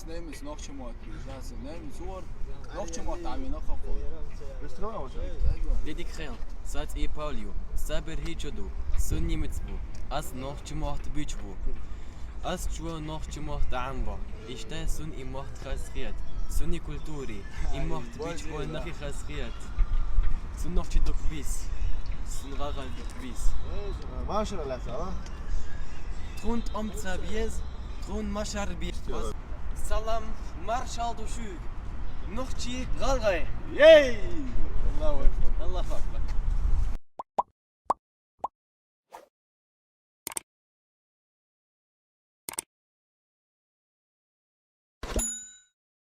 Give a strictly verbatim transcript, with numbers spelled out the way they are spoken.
Немец нохчий мотт, жаса немец ур, нохчий мотт амина хакъу. Дедик хел, сац и Павлю, сабир хичуду, сун немец бу, ас нохчий мотт бич бу. Ас чуа нохчий мотт амба. Ишта сун и мотт хасхият, сун и культури, и мотт бич бу нахи хасхият. Сун нохчий дук бис, сун гъагъал дук бис. Машалла, сала. Тхун тӀом ца биез, тхун машар биез. Салам, маршал душуг. Нохчий гъалгъай. Ей! Аллаху акбар. Аллаху акбар.